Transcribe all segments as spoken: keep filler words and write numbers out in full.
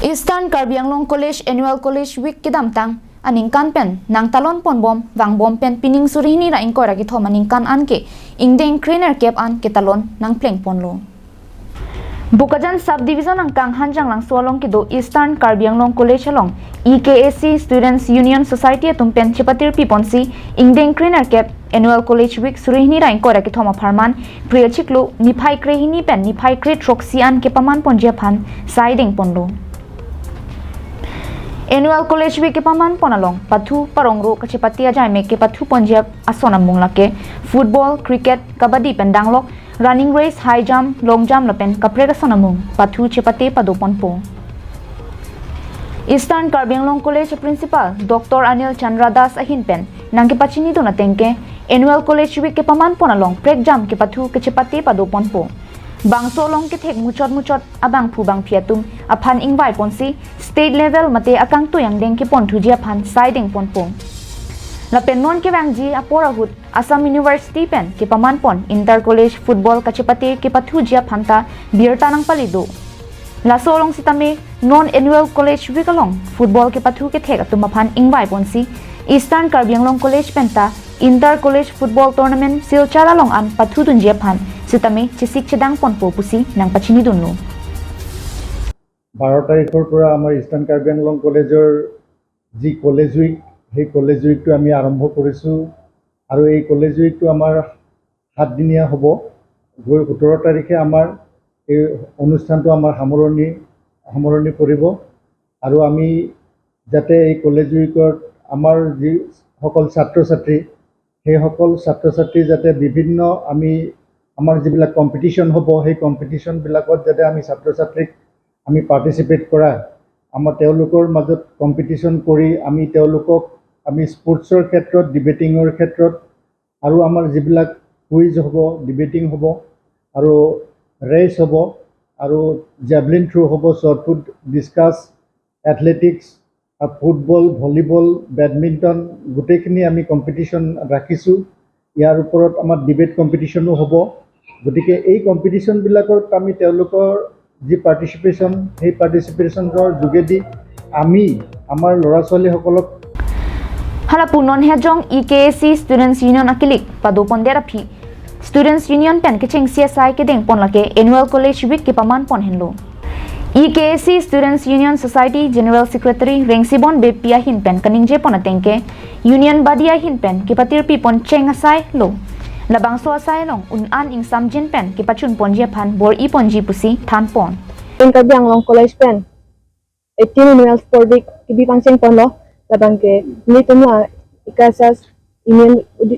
Eastern Karbi Anglong College Annual College Week kedamtang aningkan pen nangtalon ponbom vangbom pen pining suri hini ra ingkoi ra kethom aningkan anke ingdeng krenerkep an ketalon nangpleng ponlo. Bokajan Sub Division angkang Hanjanglangso along kedo Eastern Karbi Anglong College along E K A C Students Union Society atum pen chepatirpi ponsi ingdeng krenerkep Annual College Week suri hini ra ingkoi ra kethom apharman Phre achiklo niphai krehini pen niphai krethroksi an kepaman ponji aphan saideng ponlo. Annual College Week kepaman pon along pathu parongro kachepate ajaimek kepathu ponji ason amung lake football, cricket, kabaddi pen danglok, running race, high jump, long jump lapen kaprek ason amung pathu chepate pado ponpo. Eastern Karbi Anglong College Principal Doctor Anil Chandra Das ahin pen nangkepachinidun ateng ke Annual College Week kepaman pon along prekjam kepathu kechepate pado ponpo. Bangso along kethek muchot muchot abangphu bangphi atum aphan ingvai ponsi state level mate akangtui angdeng keponthuji aphan saideng ponpo. Lapen non kevangji apor ahut Assam University pen kepaman pon Inter College Football kachepate kepathuji aphan ta birta nangpali do. Laso along sitame non Annual College Week along football kepathu kethek atum aphan ingvai ponsi Eastern Karbi Anglong College pen ta Inter College Football Tournament Silchar along an pathudunji aphan sitame chesik chedang ponpo pusi nangpachinidunlo. বাৰ তাৰিখৰ পৰা আমাৰ ইষ্টাৰ্ণ কাৰ্বি আংলং কলেজৰ যি college week, সেই কলেজ উইকটো আমি আৰম্ভ কৰিছোঁ আৰু এই কলেজ উইকটো আমাৰ সাতদিনীয়া হ'ব। গৈ সোতৰ তাৰিখে আমাৰ এই অনুষ্ঠানটো আমাৰ সামৰণি সামৰণি পৰিব আৰু আমি যাতে এই কলেজ উইকত আমাৰ যিসকল ছাত্ৰ ছাত্ৰী, সেইসকল ছাত্ৰ ছাত্ৰী যাতে বিভিন্ন আমি আমাৰ যিবিলাক কম্পিটিশ্যন হ'ব, সেই কম্পিটিশ্যনবিলাকত যাতে আমি ছাত্ৰ ছাত্ৰীক আমি পাৰ্টিচিপেট কৰা, আমাৰ তেওঁলোকৰ মাজত কম্পিটিশ্যন কৰি আমি তেওঁলোকক আমি স্পৰ্টছৰ ক্ষেত্ৰত, ডিবেটিঙৰ ক্ষেত্ৰত আৰু আমাৰ যিবিলাক কুইজ হ'ব, ডিবেটিং হ'ব আৰু ৰেচ হ'ব আৰু জেভলিন থ্ৰ' হ'ব, shot put, discuss, athletics, football, volleyball, badminton গোটেইখিনি আমি কম্পিটিশ্যন ৰাখিছোঁ। ইয়াৰ ওপৰত আমাৰ ডিবেট কম্পিটিশ্যনো হ'ব। গতিকে এই কম্পিটিশ্যনবিলাকত আমি তেওঁলোকৰ যি পাৰ্টিচিপেশ্যন, সেই পাৰ্টিচিপেশ্যনৰ যোগেদি আমি আমাৰ ল'ৰা ছোৱালীসকলক Hala pu non hejong E K A C Students Union akilik pado pondet aphi Students Union pen kechengsi asai kedeng pon lake Annual College Week kepaman pon henlo. E K A C Students Union Society General Secretary Rengsibon Beypi ahin pen kaningje pon ateng ke Union body ahin pen kepatirpi pon cheng asai lo. Labangso asai along un-an ingsamjin pen kepachun ponji aphan bor-i ponji pusi than pon. Pen Karbi Anglong College pen eighteen Annual Sport Week kebi pangcheng ponlo, labang ke nelitum la E K A C Union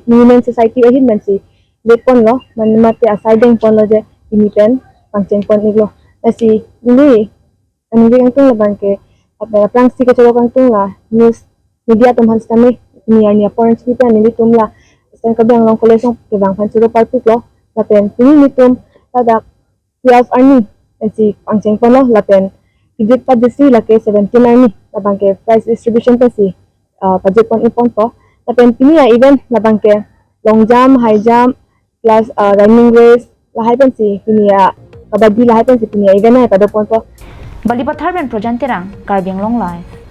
Union Society ahin pensi det ponlo, man mate asai deng ponlo je pini pen pangcheng pon iklo. Lasi neli aningje kangtung labang ke aphrangsi kachoro kangtung la news media atum aphan sitame pini arni apor ansi pen nelitum la Eastern Karbi Anglong College along kevang aphan choro parpiklo, lapen pini nelitum ladak twelve arni pensi pangcheng ponlo, lapen kejut pajutsi lake seventeen arni labang ke prize distribution pensi ah, pajut pon-i ponpo. Lapen pini a-event labang ke long jump, high jump, plus ah, running race, lahai pensi pini a kabaddi lahai pensi pini a-event ai pado ponpo. Balipathar pen Projan Terang, Karbi Anglong Live.